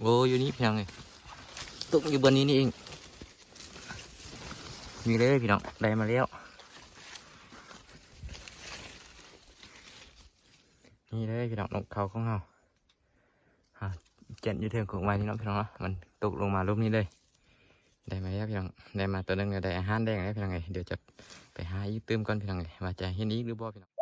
ໂອ້ ຢູ່ນີ້ພີ່ນ້ອງເອີຍ ຕົກຢູ່ບ່ອນນີ້ນີ້ເອງ. ນີ້ເລີຍພີ່ນ້ອງ ໄດ້ມາແລ້ວ ນີ້ເລີຍພີ່ນ້ອງ ນົກເຂົາຂອງເຮົາ. ອ່າ ແກ່ນຢູ່ເທິງກົກໄມ້ນີ້ເນາະພີ່ນ້ອງເນາະ ມັນຕົກລົງມາລຸ່ມນີ້ເລີຍ. ໄດ້ມາແລ້ວພີ່ນ້ອງ ໄດ້ມາຕົວໜຶ່ງ ໄດ້ອາຫານແດງແລ້ວພີ່ນ້ອງເອີຍ. ດຽວຈະໄປຫາອີກຕື່ມກ່ອນພີ່ນ້ອງເອີຍ ວ່າຈະເຫັນອີກຫຼືບໍ່ພີ່ນ້ອງ.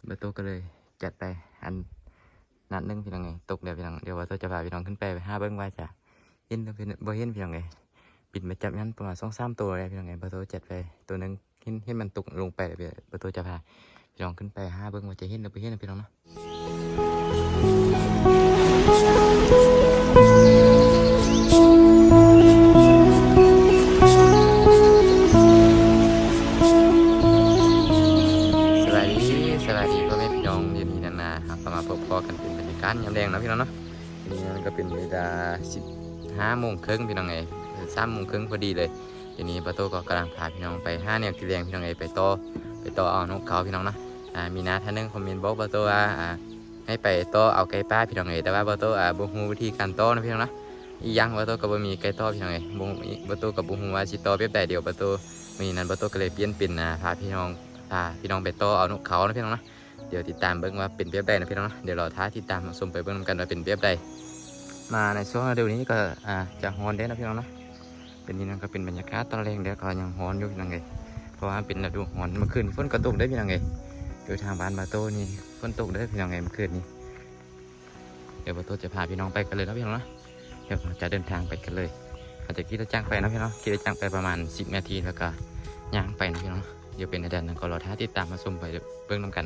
ບ່າວໂຕກໍເລີຍຈັດໄປອັນນັດໜຶ່ງພີ່ນ້ອງເອີຍ ຕົກແລ້ວພີ່ນ້ອງ. ດຽວບ່າວໂຕຈະພາພີ່ນ້ອງຂຶ້ນໄປ ໄປຫາເບິ່ງວ່າຈະເຫັນຫຼືບໍ່ເຫັນພີ່ນ້ອງເອີຍ. ບິນມາຈັບນັ້ນປະມານສອງສາມໂຕແລ້ວພີ່ນ້ອງເອີຍ. ບ່າວໂຕຈັດໄປໂຕໜຶ່ງ ເຫັນ ເຫັນມັນຕົກລົງໄປແລ້ວ ບ່າວໂຕຈະພາພີ່ນ້ອງຂຶ້ນໄປຫາເບິ່ງວ່າຈະເຫັນຫຼືບໍ່ເຫັນພີ່ນ້ອງເນາະ. ສະບາຍດີ ສະບາຍດີພໍ່ແມ່ພີ່ນ້ອງ ຍິນດີນຳນາ ເຮົາກໍມາພົບພໍ້ກັນເປັນບັນຍາກາດຍາມແລງເນາະພີ່ນ້ອງເນາະ. ນີ້ມັນກໍເປັນເວລາສິບຫ້າໂມງເຄິ່ງພີ່ນ້ອງເອີຍ ສາມໂມງເຄິ່ງພໍດີເລີຍ. ດຽວນີ້ບ່າວໂຕກໍກຳລັງພາພີ່ນ້ອງໄປຫາແນວກິນແລງພີ່ນ້ອງເອີຍ ໄປຕໍ່ ໄປຕໍ່ເອົານົກເຂົາພີ່ນ້ອງເນາະ. ອ່າ ມີນ້າທ່ານໜຶ່ງຄອມເມັນບອກບ່າວໂຕວ່າ ອ່າ ໃຫ້ໄປຕໍ່ເອົາໄກ່ປ່າພີ່ນ້ອງເອີຍ ແຕ່ວ່າບ່າວໂຕ ອ່າ ບໍ່ຮູ້ວິທີການຕໍ່ນະພີ່ນ້ອງນະ. ອີກຢ່າງບ່າວໂຕກໍບໍ່ມີໄກ່ຕໍ່ພີ່ນ້ອງເອີຍ ບໍ່ ບ່າວໂຕກໍບໍ່ຮູ້ວ່າຊິຕໍ່ແບບໃດ. ດຽວບ່າວໂຕ ມື້ນັ້ນບ່າວໂຕກໍເລີຍປ່ຽນເປັນ ອ່າ ພາພີ່ນ້ອງ ພາພີ່ນ້ອງໄປຕໍ່ເອົານົກເຂົານະພີ່ນ້ອງນະ. ດຽວຕິດຕາມເບິ່ງວ່າເປັນແບບໃດນະພີ່ນ້ອງນະ ດຽວລໍຖ້າຕິດຕາມຮັບຊົມໄປເບິ່ງນຳກັນວ່າເປັນແບບໃດ. ມາໃນຊ່ວງລະດູນີ້ກໍ ອ່າ ຈະຮ້ອນເດ້ເນາະພີ່ນ້ອງເນາະ. ເປັນນີ້ນະ ກໍເປັນບັນຍາກາດຕອນແລງ ແລ້ວກໍຍັງຮ້ອນຢູ່ພີ່ນ້ອງເອີຍ ເພາະວ່າມັນເປັນລະດູຮ້ອນ. ເມື່ອຄືນຝົນກໍຕົກເດ້ພີ່ນ້ອງເອີຍ ຢູ່ທາງບ້ານບ່າວໂຕນີ້ຝົນຕົກເດ້ພີ່ນ້ອງເອີຍ ເມື່ອຄືນນີ້. ດຽວບ່າວໂຕຈະພາພີ່ນ້ອງໄປກັນເລີຍເນາະພີ່ນ້ອງເນາະ. ດຽວເຮົາຈະເດີນທາງໄປກັນເລີຍ ເຮົາຈະຂີ່ລົດຈັກໄປເນາະພີ່ນ້ອງ ຂີ່ລົດຈັກໄປປະມານສິບນາທີ ແລ້ວກໍຍ່າງໄປເນາະພີ່ນ້ອງ. ດຽວເປັນແນວໃດນັ້ນກໍລໍຖ້າຕິດຕາມຮັບຊົມໄປເບິ່ງນຳກັນ.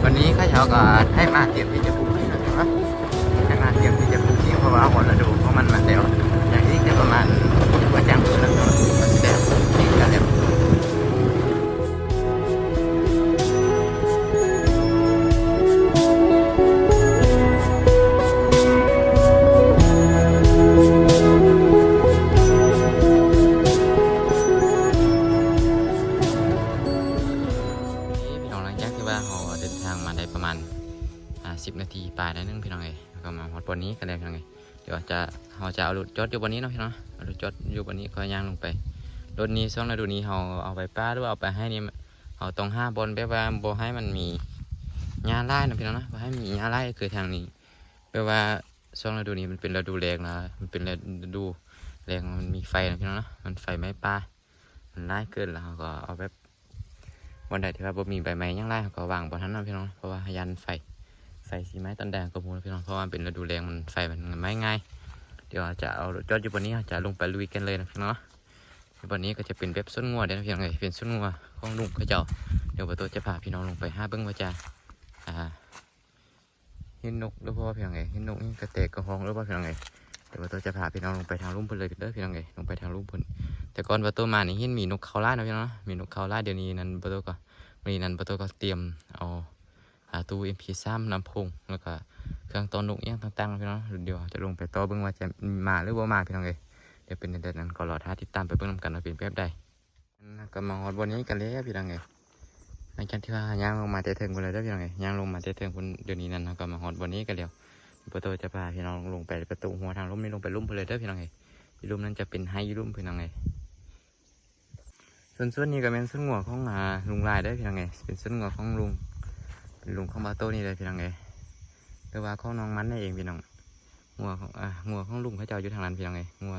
ວັນນີ້ເຂົາເຈົ້າກໍໃຫ້ມາຕຽມທີ່ຈະປູກກິນແລ້ວເນາະ ໃຫ້ມາຕຽມທີ່ຈະປູກກິນ ເພາະວ່າຮອດລະດູຂອງມັນມາແລ້ວ. ຢ່າງອີກຈະປະມານ ບໍ່ຈັກເດືອນແລ້ວເນາະ ມັນຊິໄດ້ກິນກັນແລ້ວ. ນີ້ພີ່ນ້ອງ ຫຼັງຈາກທີ່ວ່າເຮົາເດີນທາງມາໄດ້ປະມານ ອ່າ ສິບນາທີປາຍໜ້ອຍໜຶ່ງພີ່ນ້ອງເອີຍ ເຮົາກໍມາຮອດບ່ອນນີ້ກັນແລ້ວພີ່ນ້ອງເອີຍ. ດຽວຈະ ເຮົາຈະເອົາລົດຈອດຢູ່ບ່ອນນີ້ເນາະພີ່ນ້ອງ ເອົາລົດຈອດຢູ່ບ່ອນນີ້ ຄ່ອຍຍ່າງລົງໄປ. ລົດນີ້ ຊ່ວງລະດູນີ້ເຮົາເອົາໄປປ່າ ຫຼືວ່າເອົາໄປໄຮ່ນີ້ ເຮົາຕ້ອງຫາບ່ອນແບບວ່າບໍ່ໃຫ້ມັນມີຫຍ້າຫຼາຍນະພີ່ນ້ອງນະ ບໍ່ໃຫ້ມີຫຍ້າຫຼາຍ ຄືທາງນີ້ ແບບວ່າຊ່ວງລະດູນີ້ມັນເປັນລະດູແລ້ງນະ ມັນເປັນລະດູແລ້ງ ມັນມີໄຟນະພີ່ນ້ອງນະ ມັນໄຟໄໝ້ປ່າ ມັນຫຼາຍເກີນ ແລ້ວເຮົາກໍເອົາແບບ ບ່ອນໃດທີ່ວ່າບໍ່ມີໃບໄມ້ຫຍັງຫຼາຍ ເຮົາກໍວາງບ່ອນນັ້ນເນາະພີ່ນ້ອງ ເພາະວ່າຢ້ານໄຟ ໄຟຊິໄໝ້ຕອນໃດກໍບໍ່ຮູ້ພີ່ນ້ອງ ເພາະວ່າເປັນລະດູແລ້ງ ມັນ ໄຟມັນໄໝ້ງ່າຍ. ດຽວເຮົາຈະເອົາລົດຈອດຢູ່ບ່ອນນີ້ ເຮົາຈະລົງໄປລຸຍກັນເລີຍນະພີ່ນ້ອງເນາະ. ຢູ່ບ່ອນນີ້ກໍຈະເປັນແບບສວນງົວເດ້ນະພີ່ນ້ອງເອີຍ ເປັນສວນງົວຂອງລຸງເຂົາເຈົ້າ. ດຽວບ່າວໂຕຈະພາພີ່ນ້ອງລົງໄປຫາເບິ່ງວ່າຈະ ອ່າ ເຫັນນົກຫຼືບໍ່ພີ່ນ້ອງເອີຍ ເຫັນນົກ ເຫັນກະແຕກະຮ້ອງຫຼືບໍ່ພີ່ນ້ອງເອີຍ. ດຽວບ່າວໂຕຈະພາພີ່ນ້ອງລົງໄປທາງລຸ່ມເພິ່ນເລີຍເດີພີ່ນ້ອງເອີຍ ລົງໄປທາງລຸ່ມເພິ່ນ. ແຕ່ກ່ອນບ່າວໂຕມານີ້ເຫັນມີນົກເຂົາຫຼາຍເນາະພີ່ນ້ອງເນາະ ມີນົກເຂົາຫຼາຍ. ດຽວນີ້ນັ້ນບ່າວໂຕກໍ ມື້ນີ້ນັ້ນບ່າວໂຕກໍຕຽມເອົາ ອ່າ ຕູ້ເອັມພີສາມ ລຳໂພງ ແລ້ວກໍເຄື່ອງຕໍ່ນົກອີ່ຫຍັງຕ່າງໆເນາະພີ່ນ້ອງເນາະ. ດຽວເຮົາຈະລົງໄປຕໍ່ເບິ່ງວ່າຈະມາຫຼືບໍ່ມາພີ່ນ້ອງເອີຍ. ດຽວເປັນແນວໃດນັ້ນກໍລໍຖ້າຕິດຕາມໄປເບິ່ງນຳກັນວ່າເປັນແບບໃດ. ເຮົາກໍມາຮອດບ່ອນນີ້ກັນແລ້ວພີ່ນ້ອງເອີຍ ຫຼັງຈາກທີ່ວ່າຍ່າງລົງມາແຕ່ເທິງພຸ້ນແລ້ວເດີພີ່ນ້ອງເອີຍ ຍ່າງລົງມາແຕ່ເທິງພຸ້ນ. ດຽວນີ້ນັ້ນເຮົາກໍມາຮອດບ່ອນນີ້ກັນແລ້ວ. ບ່າວໂຕຈະພາພີ່ນ້ອງລົງໄປປະຕູຫົວທາງລຸ່ມນີ້ ລົງໄປລຸ່ມພຸ້ນເລີຍເດີພີ່ນ້ອງເອີຍ. ຢູ່ລຸ່ມນັ້ນຈະເປັນໄຮ່ຢູ່ລຸ່ມພີ່ນ້ອງເອີຍ. ສ່ວນ ສ່ວນນີ້ກໍແມ່ນສວນງົວຂອງ ອ່າ ລຸງຫຼາຍເດີພີ່ນ້ອງເອີຍ ເປັນສວນງົວຂອງລຸງ ເປັນລຸງຂອງບ່າວໂຕນີ້ເດີພີ່ນ້ອງເອີຍ ຫຼືວ່າຂອງນ້ອງມັນນັ້ນເອງພີ່ນ້ອງ. ງົວຂອງ ອ່າ ງົວຂອງລຸງເຂົາເຈົ້າຢູ່ທາງນັ້ນພີ່ນ້ອງເອີຍ ງົວ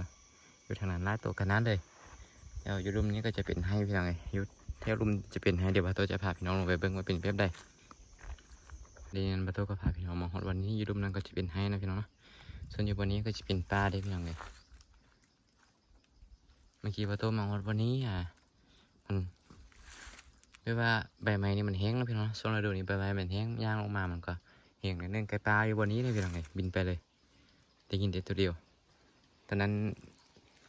ຢູ່ທາງນັ້ນຫຼາຍໂຕຂະໜາດເລີຍ. ແລ້ວຢູ່ລຸ່ມນີ້ກໍຈະເປັນໄຮ່ພີ່ນ້ອງເອີຍ ຢູ່ແຖວລຸ່ມຈະເປັນໄຮ່. ດຽວບ່າວໂຕຈະພາພີ່ນ້ອງລົງໄປເບິ່ງວ່າເປັນແບບໃດ. ດຽວນີ້ບ່າວໂຕກໍພາພີ່ນ້ອງມາຮອດບ່ອນນີ້ ຢູ່ລຸ່ມນັ້ນກໍຈະເປັນໄຮ່ນະພີ່ນ້ອງເນາະ. ສ່ວນຢູ່ບ່ອນນີ້ກໍຈະເປັນປ່າເດ້ພີ່ນ້ອງເອີຍ. ເມື່ອກີ້ບ່າວໂຕມາຮອດບ່ອນນີ້ ອ່າ ມັນ ແບບວ່າໃບໄມ້ນີ້ມັນແຫ້ງເນາະພີ່ນ້ອງເນາະ ຊ່ວງລະດູນີ້ໃບໄມ້ມັນແຫ້ງ ຍ່າງລົງມາມັນກໍແຫ້ງໜ້ອຍໜຶ່ງ. ໄກ່ປ່າຢູ່ບ່ອນນີ້ເລີຍພີ່ນ້ອງເອີຍ ບິນໄປເລີຍ. ໄດ້ຍິນແຕ່ໂຕດຽວ. ຕອນນັ້ນ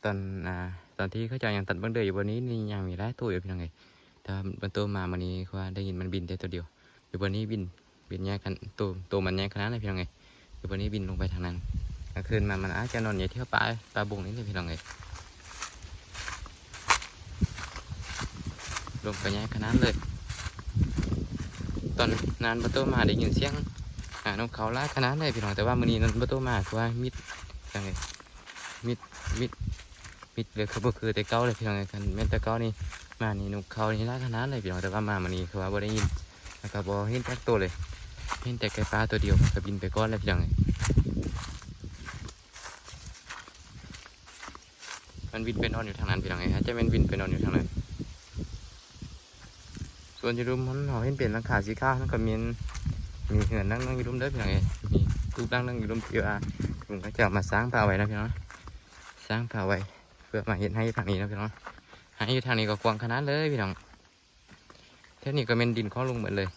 ຕອນ ອ່າ ຕອນທີ່ເຂົາເຈົ້າຍັງຕັດບັກເດືອຢູ່ບ່ອນນີ້ນີ້ ຍັງມີຫຼາຍໂຕຢູ່ພີ່ນ້ອງເອີຍ. ແຕ່ວ່າບ່າວໂຕມາມື້ນີ້ ຄືວ່າໄດ້ຍິນມັນບິນແຕ່ໂຕດຽວ. ຢູ່ບ່ອນນີ້ບິນ ບິນໃຫຍ່ຂະ ໂຕ ໂຕມັນໃຫຍ່ຂະໜາດເລີຍພີ່ນ້ອງເອີຍ. ຢູ່ບ່ອນນີ້ບິນລົງໄປທາງນັ້ນ. ກາງຄືນມາມັນອາດຈະນອນຢູ່ແຖວປ່າ ປ່າບົງນີ້ແຫຼະພີ່ນ້ອງເອີຍ. ລົມກໍໃຫຍ່ຂະໜາດເລີຍ. ຕອນນັ້ນບ່າວໂຕມາໄດ້ຍິນສຽງ ອ່າ ນົກເຂົາຫຼາຍຂະໜາດເລີຍພີ່ນ້ອງ ແຕ່ວ່າມື້ນີ້ນັ້ນບ່າວໂຕມາຄືວ່າມິດ ພີ່ນ້ອງເອີຍ ມິດ ມິດ ມິດເລີຍ ຄືບໍ່ຄືແຕ່ເກົ່າເລີຍພີ່ນ້ອງເອີຍ. ຄັນແມ່ນແຕ່ເກົ່ານີ້ມານີ້ນົກເຂົານີ້ຫຼາຍຂະໜາດເລີຍພີ່ນ້ອງ ແຕ່ວ່າມາມື້ນີ້ຄືວ່າບໍ່ໄດ້ຍິນ ແລ້ວກໍບໍ່ເຫັນຈັກໂຕເລີຍ. ເຫັນແຕ່ໄກ່ປ່າໂຕດຽວ ມັນກໍບິນໄປກ່ອນແລ້ວພີ່ນ້ອງເອີຍ. ມັນບິນໄປນອນຢູ່ທາງນັ້ນພີ່ນ້ອງເອີຍ ອາດຈະແມ່ນບິນໄປນອນຢູ່ທາງນັ້ນ. ສ່ວນຢູ່ລຸ່ມຫັ້ນ ເຮົາເຫັນເປັນຫຼັງຄາສີຂາວ ນັ້ນກໍແມ່ນມີເຮືອນຫຼັງໜຶ່ງຢູ່ລຸ່ມເດີພີ່ນ້ອງເອີຍ. ມີຕູບຫຼັງໜຶ່ງຢູ່ລຸ່ມທີ່ວ່າລຸງເຂົາເຈົ້າມາສ້າງພາໄວ້ນະພີ່ນ້ອງ ສ້າງພາໄວ້ເພື່ອມາເຮັດໄຮ່ທາງນີ້ນະພີ່ນ້ອງ. ໄຮ່ຢູ່ທາງນີ້ກໍກວ້າງຂະໜາດເລີຍພີ່ນ້ອງ. ແຖວນີ້ກໍແມ່ນດິນຂອງລຸງໝົດເລີຍ.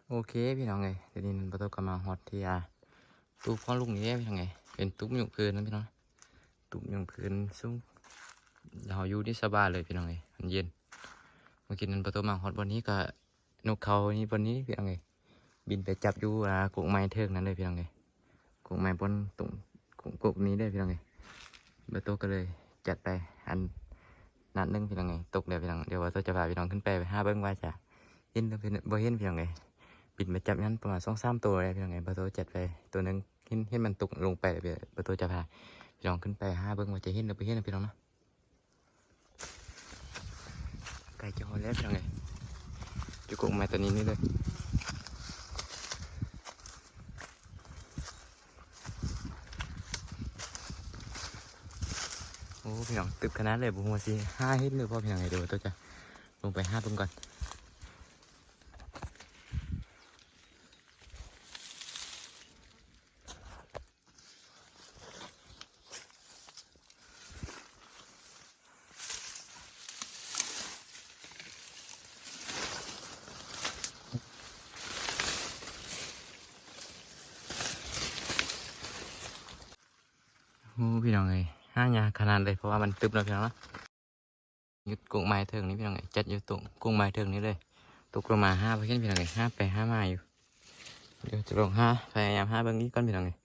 ໂອເຄພີ່ນ້ອງເອີຍ ດຽວນີ້ນັ້ນບ່າວໂຕກໍມາຮອດທີ່ ອ່າ ຕູບຂອງລຸງນີ້ແລ້ວພີ່ນ້ອງເອີຍ. ເປັນຕູບຍຸງພື້ນນະພີ່ນ້ອງ ຕູບຍຸງພື້ນສູງ. ເຮົາຢູ່ນີ້ສະບາຍເລີຍພີ່ນ້ອງເອີຍ ມັນເຢັນ. ເມື່ອກີ້ນັ້ນບ່າວໂຕມາຮອດບ່ອນນີ້ກໍ ນົກເຂົານີ້ບ່ອນນີ້ພີ່ນ້ອງເອີຍ ບິນໄປຈັບຢູ່ ອ່າ ກົກໄມ້ເທິງນັ້ນເລີຍພີ່ນ້ອງເອີຍ. ກົກໄມ້ບ່ອນຕົງ ກົກ ກົກນີ້ເດີພີ່ນ້ອງເອີຍ. ບ່າວໂຕກໍເລີຍຈັດໄປອັນນັດໜຶ່ງພີ່ນ້ອງເອີຍ ຕົກແລ້ວພີ່ນ້ອງ. ດຽວບ່າວໂຕຈະພາພີ່ນ້ອງຂຶ້ນໄປຫາເບິ່ງວ່າຈະເຫັນຫຼືບໍ່ເຫັນພີ່ນ້ອງເອີຍ. ບິນໄປຈັບນັ້ນປະມານສອງສາມໂຕແລ້ວພີ່ນ້ອງເອີຍ. ບ່າວໂຕຈັດໄປໂຕໜຶ່ງ ເຫັນ ເຫັນມັນຕົກລົງໄປແລ້ວ ບ່າວໂຕຈະພາພີ່ນ້ອງຂຶ້ນໄປຫາເບິ່ງວ່າຈະເຫັນຫຼືບໍ່ເຫັນນະພີ່ນ້ອງເນາະ. ໃກ້ຈະຮອດແລ້ວພີ່ນ້ອງເອີຍ ຢູ່ກົກໄມ້ຕົວນີ້ນີ້ເລີຍ. ໂອ້ ພີ່ນ້ອງ ຕຶບຂະໜາດເລີຍ ບໍ່ຮູ້ວ່າຊິຫາເຫັນຫຼືບໍ່ພີ່ນ້ອງເອີຍ. ດຽວໂຕຈະລົງໄປຫາເບິ່ງກ່ອນ. ໂອ້ ພີ່ນ້ອງເອີຍ ຫາຍາກຂະໜາດເລີຍ ເພາະວ່າມັນຕຶບເນາະພີ່ນ້ອງເນາະ. ຢູ່ກົກໄມ້ເທິງນີ້ພີ່ນ້ອງເອີຍ ຈັດຢູ່ຕົງກົກໄມ້ເທິງນີ້ເລີຍ. ຕົກລົງມາຫາບໍ່ເຫັນພີ່ນ້ອງເອີຍ ຫາໄປຫາມາຢູ່. ດຽວຈະລອງຫາ ພະຍາຍາມຫາເບິ່ງອີກກ່ອນພີ່ນ້ອງເອີຍ.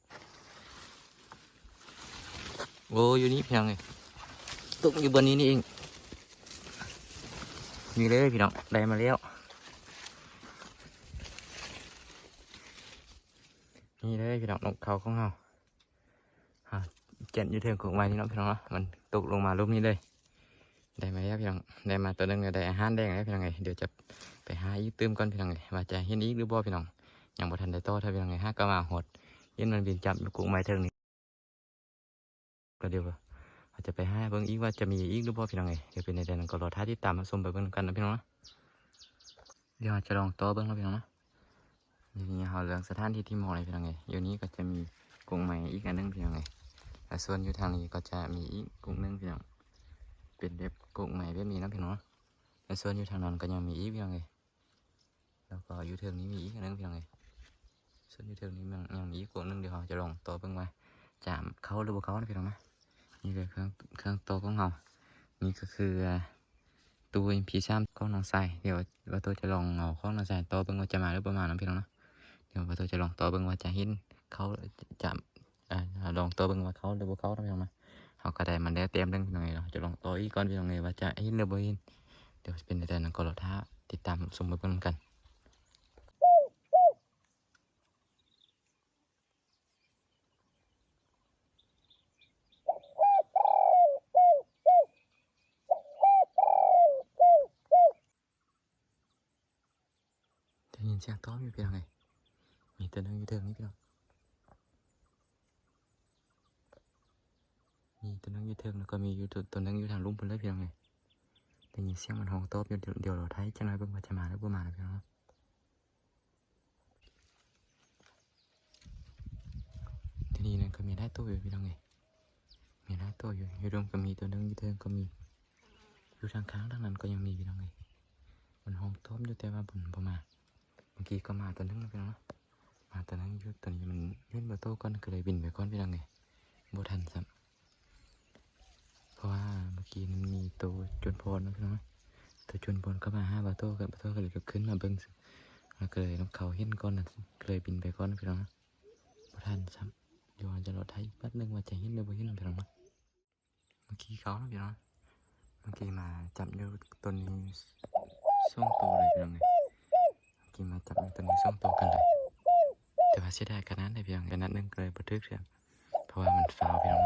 ໂອ້ ຢູ່ນີ້ພີ່ນ້ອງເອີຍ ຕົກຢູ່ບ່ອນນີ້ນີ້ເອງ. ນີ້ເລີຍພີ່ນ້ອງ ໄດ້ມາແລ້ວ ນີ້ເລີຍພີ່ນ້ອງ ນົກເຂົາຂອງເຮົາ. ອ່າ ແກ່ນຢູ່ເທິງກົກໄມ້ນີ້ເນາະພີ່ນ້ອງເນາະ ມັນຕົກລົງມາລຸ່ມນີ້ເລີຍ. ໄດ້ມາແລ້ວພີ່ນ້ອງ ໄດ້ມາຕົວໜຶ່ງແລ້ວ ໄດ້ອາຫານແດງແລ້ວພີ່ນ້ອງເອີຍ. ດຽວຈະໄປຫາອີກຕື່ມກ່ອນພີ່ນ້ອງເອີຍ ວ່າຈະເຫັນອີກຫຼືບໍ່ພີ່ນ້ອງ. ຍັງບໍ່ທັນໄດ້ຕໍ່ເທື່ອພີ່ນ້ອງເອີຍ ຫາກໍມາຮອດ ເຫັນມັນບິນຈັບຢູ່ກົກໄມ້ເທິງນີ້. ກໍດຽວເຮົາຈະໄປຫາເບິ່ງອີກວ່າຈະມີອີກຫຼືບໍ່ພີ່ນ້ອງເອີຍ. ດຽວເປັນແນວໃດນັ້ນກໍລໍຖ້າຕິດຕາມຮັບຊົມໄປເບິ່ງນຳກັນເນາະພີ່ນ້ອງເນາະ. ດຽວເຮົາຈະລອງຕໍ່ເບິ່ງເນາະພີ່ນ້ອງເນາະ. ດຽວນີ້ເຮົາເລືອກສະຖານທີ່ທີ່ເໝາະເລີຍພີ່ນ້ອງເອີຍ. ຢູ່ນີ້ກໍຈະມີກົກໄມ້ອີກອັນໜຶ່ງພີ່ນ້ອງເອີຍ ແລະ ສ່ວນຢູ່ທາງນີ້ກໍຈະມີອີກກົກໜຶ່ງພີ່ນ້ອງ ເປັນແບບກົກໄມ້ແບບນີ້ເນາະພີ່ນ້ອງເນາະ. ແລະ ສ່ວນຢູ່ທາງນັ້ນກໍຍັງມີອີກພີ່ນ້ອງເອີຍ. ແລ້ວກໍຢູ່ເທິງນີ້ມີອີກອັນໜຶ່ງພີ່ນ້ອງເອີຍ. ສ່ວນຢູ່ເທິງນີ້ມັນຍັງມີອີກກົກໜຶ່ງ ດຽວເຮົາຈະລອງຕໍ່ເບິ່ງວ່າຈະເຂົ້າຫຼືບໍ່ເຂົ້ານະພີ່ນ້ອງນະ. ນີ້ເລີຍເຄື່ອງ ເຄື່ອງຕໍ່ຂອງເຮົາ. ນີ້ກໍຄື ອ່າ ຕູ້ເອັມພີສາມຂອງນ້ອງຊາຍ. ດຽວບ່າວໂຕ້ຈະລອງເອົາຂອງນ້ອງຊາຍຕໍ່ເບິ່ງວ່າຈະມາຫຼືບໍ່ມານຳພີ່ນ້ອງເນາະ. ດຽວບ່າວໂຕ້ຈະລອງຕໍ່ເບິ່ງວ່າຈະເຫັນເຂົ້າ ຈະ ອ່າ ລອງຕໍ່ເບິ່ງວ່າເຂົ້າຫຼືບໍ່ເຂົ້ານະພີ່ນ້ອງນະ. ເຮົາກໍໄດ້ມາແລ້ວແຕ້ມໜຶ່ງພີ່ນ້ອງເອີຍ. ເຮົາຈະລອງຕໍ່ອີກກ່ອນພີ່ນ້ອງເອີຍ ວ່າຈະເຫັນຫຼືບໍ່ເຫັນ. ດຽວເປັນແນວໃດນັ້ນກໍລໍຖ້າຕິດຕາມຊົມໄປເບິ່ງນຳກັນ. ໄດ້ຍິນສຽງຕອບຢູ່ພີ່ນ້ອງເອີຍ. ມີຕົວໜຶ່ງຢູ່ເທິງນີ້ພີ່ນ້ອງ. ມີຕົວໜຶ່ງຢູ່ເທິງ ແລ້ວກໍມີຢູ່ຕົວ ຕົວໜຶ່ງຢູ່ທາງລຸ່ມພຸ້ນເລີຍພີ່ນ້ອງເອີຍ. ໄດ້ຍິນສຽງມັນຮ້ອງຕອບຢູ່. ດຽວ ດຽວລໍຖ້າອີກຈັກໜ້ອຍເບິ່ງວ່າຈະມາຫຼືບໍ່ມານະພີ່ນ້ອງ. ທີ່ນີ້ນັ້ນກໍມີຫຼາຍໂຕຢູ່ພີ່ນ້ອງເອີຍ ມີຫຼາຍໂຕຢູ່. ຢູ່ລຸ່ມກໍມີຕົວໜຶ່ງ ຢູ່ເທິງກໍມີ ຢູ່ທາງຂ້າງທາງນັ້ນກໍຍັງມີພີ່ນ້ອງເອີຍ. ມັນຮ້ອງຕອບຢູ່ ແຕ່ວ່າມັນບໍ່ມາ. ເມື່ອກີ້ກໍມາຕົວໜຶ່ງແລ້ວພີ່ນ້ອງເນາະ ມາຕົວໜຶ່ງຢູ່. ຕົວນີ້ມັນເຫັນບ່າວໂຕ້ກ່ອນ ກໍເລີຍບິນໄປກ່ອນພີ່ນ້ອງເອີຍ ບໍ່ທັນຊ້ຳ. ເພາະວ່າເມື່ອກີ້ມັນມີໂຕຈຸນພອນເນາະພີ່ນ້ອງເນາະ ໂຕຈຸນພອນກໍມາຫາບ່າວໂຕ້ ກໍບ່າວໂຕ້ກໍເລີຍລຸກຂຶ້ນມາເບິ່ງ ແລ້ວກໍເລີຍນຳເຂົາເຫັນກ່ອນນະ ກໍເລີຍບິນໄປກ່ອນພີ່ນ້ອງເນາະ ບໍ່ທັນຊ້ຳ. ດຽວເຮົາຈະລໍຖ້າອີກແປັບໜຶ່ງວ່າຈະເຫັນຫຼືບໍ່ເຫັນພີ່ນ້ອງເນາະ. ເມື່ອກີ້ເຂົາເນາະພີ່ນ້ອງ ເມື່ອກີ້ມາຈັບຢູ່ຕົວນີ້ສອງໂຕເລີຍພີ່ນ້ອງເອີຍ. ເມື່ອກີ້ມາຈັບຢູ່ຕົວນີ້ສອງໂຕກັນເລີຍ ແຕ່ວ່າເສຍດາຍຂະໜາດໃດພີ່ນ້ອງ ນັດໜຶ່ງກໍເລີຍບໍ່ຖືກເທື່ອ. ເພາະວ່າມັນຟາວພີ່ນ້ອງ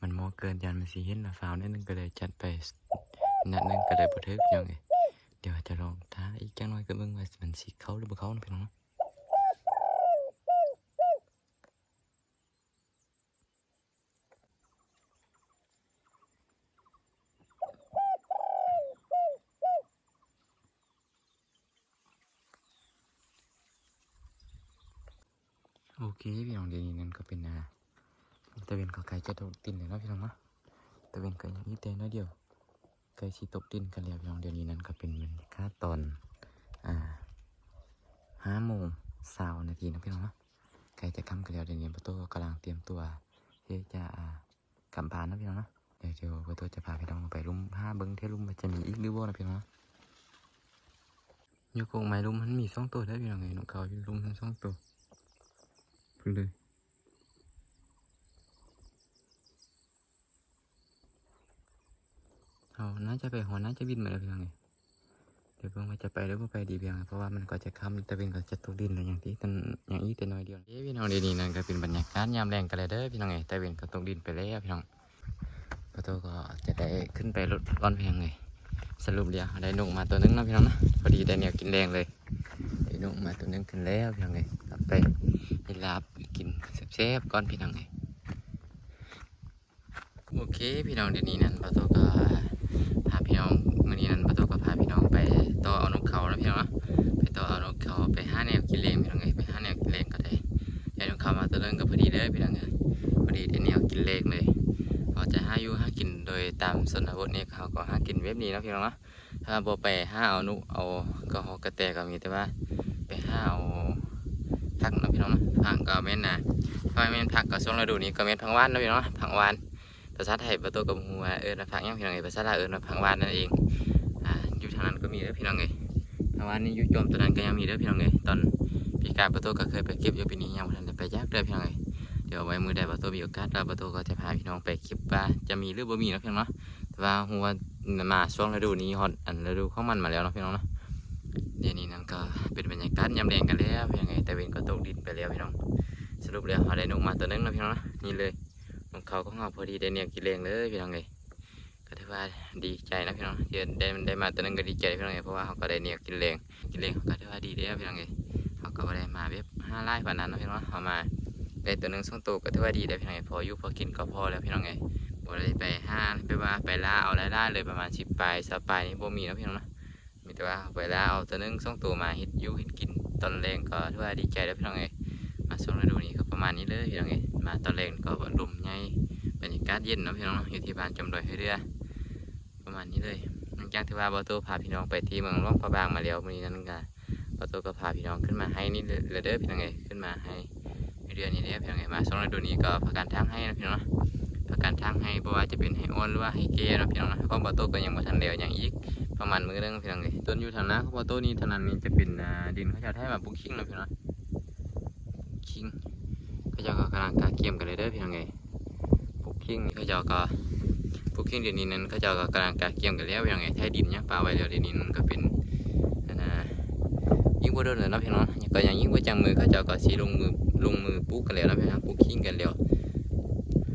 ມັນເໝາະເກີນ ຢ້ານມັນຊິເຫັນລະຟາວໜ້ອຍໜຶ່ງ ກໍເລີຍຈັດໄປນັດໜຶ່ງກໍເລີຍບໍ່ຖືກພີ່ນ້ອງເອີຍ. ດຽວຈະລອງຖ້າອີກຈັກໜ້ອຍກໍເບິ່ງວ່າມັນຊິເຂົ້າຫຼືບໍ່ເຂົ້າເນາະພີ່ນ້ອງເນາະ. ໂອເຄພີ່ນ້ອງ ດຽວນີ້ນັ້ນກໍເປັນ ອ່າ ຕາເວັນກໍໃກ້ຈະຕົກດິນແລ້ວເນາະພີ່ນ້ອງເນາະ. ຕາເວັນກໍຍັງອີກແຕ່ໜ້ອຍດຽວ ໃກ້ຊິຕົກດິນກັນແລ້ວພີ່ນ້ອງ. ດຽວນີ້ນັ້ນກໍເປັນບັນຍາກາດຕອນ ອ່າ ຫ້າໂມງຊາວນາທີເນາະພີ່ນ້ອງເນາະ ໃກ້ຈະຄ່ຳກັນແລ້ວ. ດຽວນີ້ບ່າວໂຕ້ກໍກຳລັງຕຽມຕົວທີ່ຈະ ອ່າ ກັບບ້ານເນາະພີ່ນ້ອງເນາະ. ດຽວ ດຽວບ່າວໂຕ້ຈະພາພີ່ນ້ອງໄປລຸ່ມ ຫາເບິ່ງແຖວລຸ່ມວ່າຈະມີອີກຫຼືບໍ່ນະພີ່ນ້ອງເນາະ. ຢູ່ກົກໄມ້ລຸ່ມຫັ້ນມີສອງໂຕເດີພີ່ນ້ອງເອີຍ ນົກເຂົາຢູ່ລຸ່ມຫັ້ນສອງໂຕພຸ້ນເລີຍ. ເຮົາໜ້າຈະໄປຮອດ ໜ້າຈະບິນມາແລ້ວພີ່ນ້ອງເອີຍ. ດຽວເບິ່ງວ່າຈະໄປຫຼືບໍ່ໄປດີພີ່ນ້ອງ ເພາະວ່າມັນກໍຈະຄ່ຳ ຕາເວັນກໍຈະຕົກດິນແລ້ວ ຍັງອີກແຕ່ ຍັງອີກແຕ່ໜ້ອຍດຽວ. ເອີ ພີ່ນ້ອງ ດຽວນີ້ນັ້ນກໍເປັນບັນຍາກາດຍາມແລງກັນແລ້ວເດີພີ່ນ້ອງເອີຍ. ຕາເວັນກໍຕົກດິນໄປແລ້ວພີ່ນ້ອງ. ບ່າວໂຕ້ກໍຈະໄດ້ຂຶ້ນໄປລົດກ່ອນພີ່ນ້ອງເອີຍ. ສະຫຼຸບແລ້ວເຮົາໄດ້ນົກມາຕົວໜຶ່ງເນາະພີ່ນ້ອງເນາະ ພໍດີໄດ້ແນວກິນແລງເລີຍ. ໄດ້ນົກມາຕົວໜຶ່ງຂຶ້ນແລ້ວພີ່ນ້ອງເອີຍ ເອົາໄປເຮັດລາບກິນແຊບໆກ່ອນພີ່ນ້ອງເອີຍ. ໂອເຄພີ່ນ້ອງ ດຽວນີ້ນັ້ນບ່າວໂຕ້ກໍພາພີ່ນ້ອງ ມື້ນີ້ນັ້ນບ່າວໂຕ້ກໍພາພີ່ນ້ອງໄປຕໍ່ເອົານົກເຂົາເນາະພີ່ນ້ອງເນາະ. ໄປຕໍ່ເອົານົກເຂົາ ໄປຫາແນວກິນແລງພີ່ນ້ອງເອີຍ ໄປຫາແນວກິນແລງກໍໄດ້ ໄດ້ນົກເຂົາມາຕົວໜຶ່ງກໍພໍດີເດີພີ່ນ້ອງເອີຍ. ພໍດີໄດ້ແນວກິນແລງເລີຍ. ເຮົາຈະຫາຢູ່ຫາກິນໂດຍຕາມຊົນນະບົດນີ້ ເຮົາກໍຫາກິນແບບນີ້ເນາະພີ່ນ້ອງເນາະ. ຖ້າບໍ່ໄປຫາເອົານົກເອົາກະຮອກກະແຕ ກໍມີແຕ່ວ່າໄປຫາເອົາຜັກເນາະພີ່ນ້ອງເນາະ. ຜັກກໍແມ່ນນະ ຖ້າແມ່ນຜັກກໍຊ່ວງລະດູນີ້ກໍແມ່ນຜັກຫວານເນາະພີ່ນ້ອງເນາະ ຜັກຫວານ. ພາສາໄທບ່າວໂຕ້ກໍບໍ່ຮູ້ວ່າເອີ້ນວ່າຜັກຫຍັງພີ່ນ້ອງເອີຍ ພາສາລາວເອີ້ນວ່າຜັກຫວານນັ້ນເອງ. ອ່າ ຢູ່ທາງນັ້ນກໍມີເດີພີ່ນ້ອງເອີຍ. ເພາະວ່ານີ້ຢູ່ຈອມຕົວນັ້ນກໍຍັງມີເດີພີ່ນ້ອງເອີຍ. ຕອນປີກາຍບ່າວໂຕ້ກໍເຄີຍໄປເກັບຢູ່ ປີນີ້ຍັງບໍ່ທັນໄດ້ໄປຈັກເທື່ອພີ່ນ້ອງເອີຍ. ດຽວໄວ້ມື້ໃດບ່າວໂຕ້ມີໂອກາດແລ້ວ ບ່າວໂຕ້ກໍຈະພາພີ່ນ້ອງໄປເກັບວ່າຈະມີຫຼືບໍ່ມີເນາະພີ່ນ້ອງເນາະ. ແຕ່ວ່າຮູ້ວ່າມາຊ່ວງລະດູນີ້ ຮອດອັນລະດູຂອງມັນມາແລ້ວເນາະພີ່ນ້ອງເນາະ. ດຽວນີ້ນັ້ນກໍເປັນບັນຍາກາດຍາມແລງກັນແລ້ວພີ່ນ້ອງເອີຍ. ຕາເວັນກໍຕົກດິນໄປແລ້ວພີ່ນ້ອງ. ສະຫຼຸບແລ້ວເຮົາໄດ້ນົກມາຕົວໜຶ່ງເນາະພີ່ນ້ອງເນາະ. ນີ້ເລີຍ ນົກເຂົາຂອງເຮົາ ພໍດີໄດ້ແນວກິນແລງເລີຍພີ່ນ້ອງເອີຍ. ກໍຖືວ່າດີໃຈນະພີ່ນ້ອງ ທີ່ໄດ້ ໄດ້ມາຕົວໜຶ່ງກໍດີໃຈພີ່ນ້ອງເອີຍ ເພາະວ່າເຮົາກໍໄດ້ແນວກິນແລງ ກິນແລງເຮົາກໍຖືວ່າດີແລ້ວພີ່ນ້ອງເອີຍ. ເຮົາກໍບໍ່ໄດ້ມາແບບຫາຫຼາຍປານນັ້ນເນາະພີ່ນ້ອງເນາະ ເຮົາມາ ໄດ້ໂຕໜຶ່ງສອງໂຕກໍຖືວ່າດີແລ້ວພີ່ນ້ອງເອີຍ ພໍຢູ່ພໍກິນກໍພໍແລ້ວພີ່ນ້ອງເອີຍ. ບໍ່ໄດ້ໄປຫາ ແບບວ່າໄປລ່າເອົາຫຼາຍໆເລີຍ ປະມານສິບປາຍ ຊາວປາຍນີ້ບໍ່ມີເນາະພີ່ນ້ອງເນາະ. ມີແຕ່ວ່າໄປລ່າເອົາໂຕໜຶ່ງສອງໂຕມາເຮັດຢູ່ເຮັດກິນຕອນແລງ ກໍຖືວ່າດີໃຈແລ້ວພີ່ນ້ອງເອີຍ. ມາຊ່ວງລະດູນີ້ກໍປະມານນີ້ເລີຍພີ່ນ້ອງເອີຍ. ມາຕອນແລງກໍລົມໃຫຍ່ ບັນຍາກາດເຢັນເນາະພີ່ນ້ອງເນາະ ຢູ່ທີ່ບ້ານຈອມດອຍຫ້ວຍເດືອ ປະມານນີ້ເລີຍ. ຫຼັງຈາກທີ່ວ່າບ່າວໂຕ້ພາພີ່ນ້ອງໄປທີ່ເມືອງຫຼວງພະບາງມາແລ້ວ ມື້ນີ້ນັ້ນກະ ບ່າວໂຕ້ກໍພາພີ່ນ້ອງຂຶ້ນມາໄຮ່ນີ້ແລ້ວເດີພີ່ນ້ອງເອີຍ ຂຶ້ນມາໄຮ່ເດືອນນີ້ແຫຼະພີ່ນ້ອງເອີຍ. ມາຊ່ວງລະດູນີ້ກໍພາກັນຖາງໄຮ່ເນາະພີ່ນ້ອງເນາະ ພາກັນຖາງໄຮ່ ບໍ່ວ່າຈະເປັນໄຮ່ອ່ອນ ຫຼືວ່າໄຮ່ແກ່ເນາະພີ່ນ້ອງເນາະ. ຂອງບ່າວໂຕ້ກໍຍັງບໍ່ທັນແລ້ວຫຍັງອີກ ປະມານມື້ໜຶ່ງພີ່ນ້ອງເອີຍ. ຕົ້ນຢູ່ທາງໜ້າຂອງບ່າວໂຕ້ນີ້ ທາງນັ້ນນີ້ຈະເປັນ ອ່າ ດິນເຂົາເຈົ້າໄຖມາປູກຂີງເນາະພີ່ນ້ອງ ຂີງ ເຂົາເຈົ້າກໍກຳລັງກະກຽມກັນເລີຍເດີພີ່ນ້ອງເອີຍ. ປູກຂີງນີ້ເຂົາເຈົ້າກໍ ປູກຂີງດຽວນີ້ນັ້ນ ເຂົາເຈົ້າກໍກຳລັງກະກຽມກັນແລ້ວພີ່ນ້ອງເອີຍ. ໄຖດິນຫຍັງປະໄວ້ແລ້ວ ດຽວນີ້ນັ້ນກໍເປັນ ອັນນ່າ ອີກບໍ່ດົນແລ້ວເນາະພີ່ນ້ອງ ກໍຍັງອີກບໍ່ຈັກມື້ ເຂົາເຈົ້າກໍຊິລົງມື ລົງມືປູກກັນແລ້ວເນາະພີ່ນ້ອງ ປູກຂີງກັນແລ້ວ.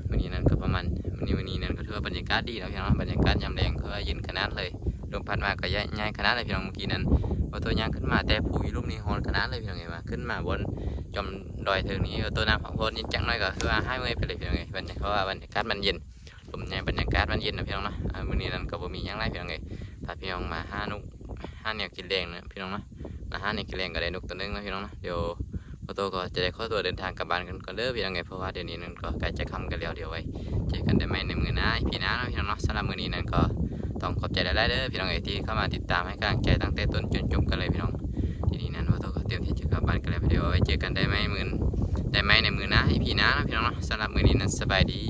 ມື້ນີ້ນັ້ນກໍປະມານ ມື້ນີ້ ມື້ນີ້ນັ້ນກໍຖືວ່າບັນຍາກາດດີເນາະພີ່ນ້ອງ ບັນຍາກາດຍາມແລງ ຄືວ່າເຢັນຂະໜາດເລີຍ. ລົມພັດມາກໍເຢັນຂະໜາດເລີຍພີ່ນ້ອງ. ມື້ກີ້ນັ້ນບ່າວໂຕ້ຍ່າງຂຶ້ນມາແຕ່ພູອີລຸ່ມນີ້ ຮ້ອນຂະໜາດເລີຍພີ່ນ້ອງເອີຍ. ວ່າຂຶ້ນມາບ່ອນຈອມດອຍເທິງນີ້ ບ່າວໂຕ້ນັ່ງພັກຜ່ອນ ເຢັນຈັກໜ້ອຍກໍຄືວ່າຫາຍເມື່ອຍໄປເລີຍພີ່ນ້ອງເອີຍ. ບັນຍາ ເພາະວ່າບັນຍາກາດມັນເຢັນ ລົມໃຫຍ່ ບັນຍາກາດມັນເຢັນນະພີ່ນ້ອງເນາະ. ອາ ມື້ນີ້ນັ້ນກໍບໍ່ມີຫຍັງຫຼາຍພີ່ນ້ອງເອີຍ ພາພີ່ນ້ອງມາຫານົກ ຫາແນວກິນແລງນະພີ່ນ້ອງເນາະ. ມາຫາແນວກິນແລງກໍໄດ້ນົກໂຕໜຶ່ງນະພີ່ນ້ອງເນາະ. ດຽວບ່າວໂຕ້ກໍຈະໄດ້ຂໍຕົວເດີນທາງກັບບ້ານກັນກ່ອນເດີພີ່ນ້ອງເອີຍ ເພາະວ່າດຽວນີ້ນັ້ນກໍໃກ້ຈະຄ່ຳກັນແລ້ວ. ດຽວໄວ້ເຈີກັນໄດ້ໃໝ່ໃນມື້ໜ້າ ອີພີໜ້າເນາະພີ່ນ້ອງເນາະ. ສຳລັບມື້ນີ້ນັ້ນກໍຕ້ອງຂອບໃຈຫຼາຍໆເດີພີ່ນ້ອງເອີຍ ທີ່ເຂົ້າມາຕິດຕາມໃຫ້ກຳລັງໃຈຕັ້ງແຕ່ຕົ້ນຈົນຈົບກັນເລີຍພີ່ນ້ອງ. ດຽວນີ້ນັ້ນບ່າວໂຕ້ກໍຕຽມທີ່ຈະກັບບ້ານກັນແລ້ວ. ດຽວໄວ້ເຈີກັນໄດ້ໃໝ່ມື້ ໄດ້ໃໝ່ໃນມື້ໜ້າ ອີພີໜ້າເນາະພີ່ນ້ອງເນາະ. ສຳລັບມື້ນີ້ນັ້ນ ສະບາຍດີ.